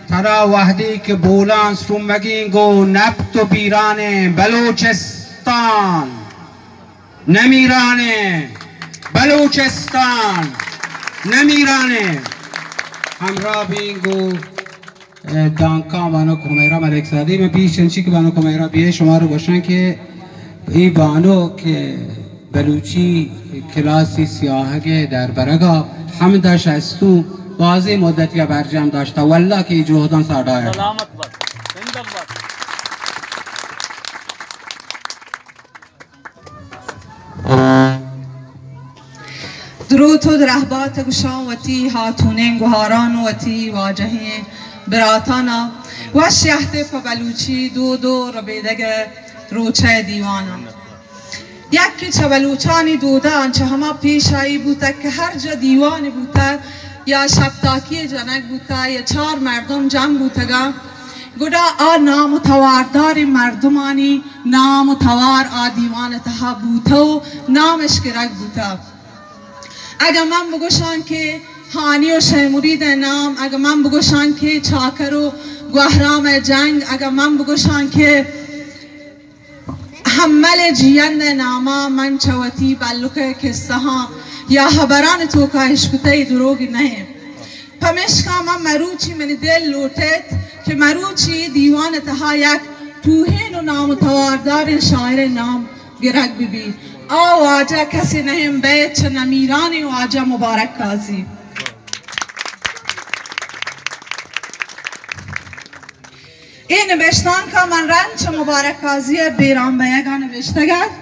ترا وہدے کہ بولان سومگیں گوں نپت و بیرانیں بلوچستان نمیرانیں، بلوچستان نمیرانیں۔ ہمراہ بیں گوں، اے، دانکاں بانک حمیرا ملک زادی۔ میں پیش چنچی کہ بانک حمیرا بیئے شمارا گوشاں کہ اے بانک بلوچی کلاسی سیاہگ ء دربرگ ء ہمدا شستو بازیں مدتی ء برجم داشتہ، واللہ کہ اے جہداں ساڑا ء۔ سلامت بات، زندگ بات۔ دروت و درہبات گشاں وتی ہاتونیں گہاران و وتی واجہیں براتانا۔ وش یہتے پہ بلوچی دود و ربیدگ روچہ دیوانا۔ یکے چہ بلوچانی دوداں چہ ہما پیش آئی بوتگ کہ ہر جا دیوانے بوتگ یا شپتاکی جنگ بوتگ یا چار مردم جم بوتگاں، گڈا آ نام و توارداریں مردمانی نام و توار آ دیوان تہا بوتہ و نامش گرگ بوتہ۔ اگہ من بگوشاں کہ ہانی و شے مرید ء نام، اگہ من بگوشاں کہ چاکر و گوہرام ء جنگ، اگہ من بگوشاں کہ ہمل ء جیئند ء ناما، من چہ وتی بلک ء کسہاں یا ہبران توکا اشکتہ ء دروگ نہ انت۔ پمیشکا من مروچی منی دل لوٹیت کہ مروچی دیوان ء تہا یک ٹوہین و نام و توارداریں شاعر ء نام گرگ بہ بیت۔ آ واجہ کسے نہ انت بید چہ نمیرانیں واجہ مبارک قاضی۔ اے نبشتانکا من رند چہ مبارک قاضی ء بیران بئیگا نبشتگ ات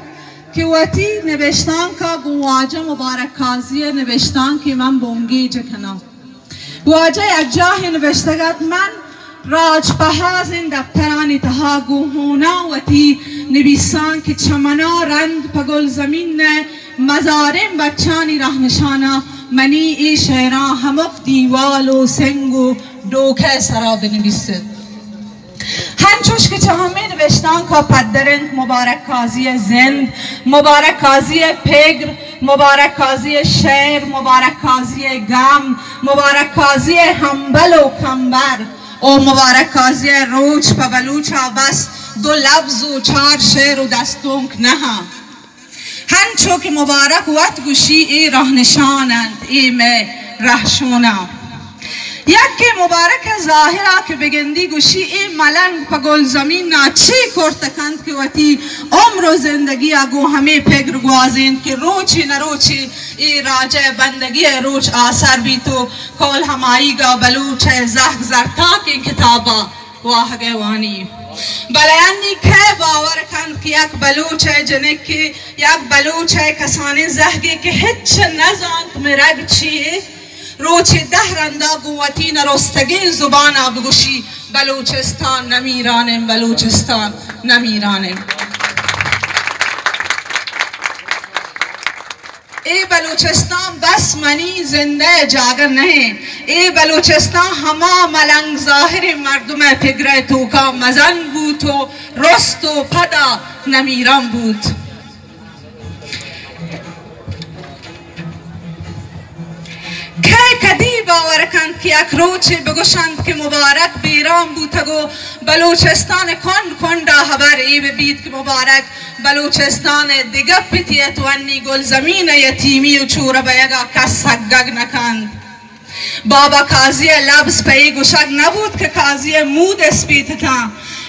کہ وتی نبشتانکا گوں واجہ مبارک قاضی ء نبشتانکے من بنگیج کناں۔ واجہ یک جاہے نبشتگ ات، من راج پہازیں دپترانی تہا گوں ہوناں وتی نبیساں کہ چہ منا رند پہ گلزمین ء مزاریں بچانی رہنشاناں منی اے شعراں ہمک دیوال و سنگ و ڈوکہ سرا بنویست۔ ہنچوش کہ چہ ہمے نبشتانکا پدر انت، مبارک قاضی ء زند، مبارک قاضی ء پگر، مبارک قاضی ء شعر، مبارک قاضی ء گم، مبارک قاضی ء ہمبل و کمبر و مبارک قاضی ء روچ پہ بلوچا بس دو لبز و چار شعر و دستونک نہ انت۔ ہنچو کہ مبارک وت گوشی، اے رہنشان انت، اے مئے رہشوناں۔ یکے مبارک ء ظاہرا کہ بگندی گوشی، اے ملنگ پہ گلزمینا چے کرت کنت کہ وتی عمر و زندگیا گوں ہمے پگر گوازینت کہ روچے نہ روچے اے راجئے بندگیئے روچ آسر بیت و کول ہمائیگا بلوچئے زہگ زرتاکیں کتابا واہگ ء وانی۔ بلے انی کئے باور کنت کہ یک بلوچ ء جنکے، یک بلوچ ء کسانیں زہگے کہ ہچ نہ زانت مرگ چی یے، روچے دہ رندا گوں وتی نہ رستگیں زبان ء بگوشی، بلوچستان نمیران انت، بلوچستان نمیران انت۔ اے بلوچستان بس منی زندئے جاگہ نہ انت۔ اے بلوچستان ہما ملنگ ظاہریں مردمئے پگرئے توکا مزن بوت و رست و پدا نمیران بوت۔ کئے کدی باور کنت کہ یک روچے بگوشنت کہ مبارک بیران بوتگ و بلوچستان ء کنڈ کنڈ ء ہبر اے بہ بیت کہ مبارک بلوچستان ء دگہ پتے ات و انی گلزمین ء یتیمی و چورہ بئیگ ء کس سگگ نہ کنت۔ بابا قاضی ء لبز پہ اے گوشگ نہ بوت کہ قاضی ء مود اسپیت اتاں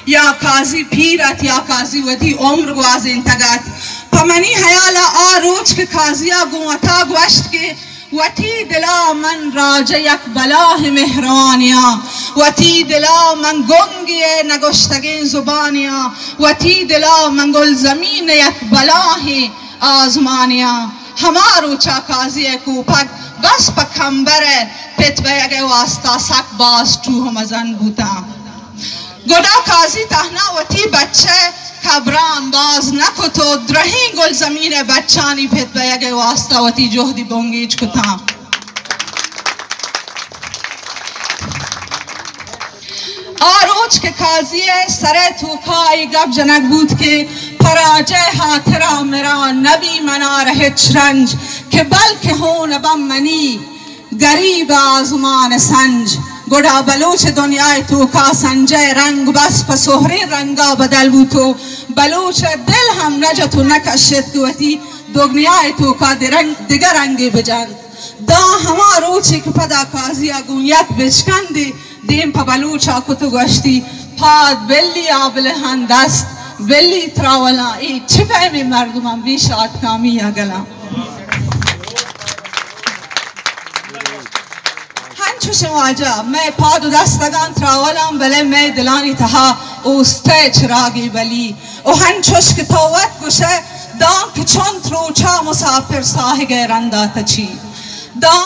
یا قاضی پیر ات یا قاضی وتی عمر گوازینتگ ات۔ پہ منی ہیال ء آ روچ کہ قاضی ء گوں وتا گوشت کہ وتی دلا من راجئے یک بلاہیں مہروانیاں، وتی دلا من گنگے ء نگوشتگیں زبانیاں، وتی دلا من گلزمین ء یک بلاہیں آزمانیاں۔ ہما روچا قاضی ء کوپگ بس پہ کمبر ء پت بئیگ ء واستا سک باز ٹوہ مزن بوتاں۔ گڈا قاضی تہنا وتی بچ ء قبراں باز نہ کت و درہیں گلزمین ء بچانی پت بئیگ ء واستا وتی جہدی بنگیج کتاں۔ آ روچ کہ قاضی ء سر ء توکا اے گپ جنگ بوت کہ پہ راجئے ہاترا مرا نبی منار ہچ رنج کہ بلکہ ہون بم منی گریب آزمان سنج۔ گڑا بلوچ دنیا ءِ توکا سنجہ ءِ رنگ بس پہ سہریں رنگا بدل بوت و بلوچ ءِ دل ہم نہ جت و نہ کشت کہ وتی دگنیا ءِ توکا دگہ رنگے بجنت۔ داں ہما روچے کہ پدا قاضی ءَ گوں یک بچکندے دیم پہ بلوچ ءَ کت و گوشتی، پاد بلی آبلہان دست، بلی تراولاں، اے چہ پیمیں مردماں بے شاتکامی ءَ گلاں۔ ہنچوش واجہ، مئے پاد و دست اگاں تراولاں، بلے مئے دلانی تہا اوست ءِ چراگے بلی۔ و ہنچوش کہ تو وت گوشئے، داں کہ چنت روچا مسافر ساہگ ءِ رندا تچی۔ داں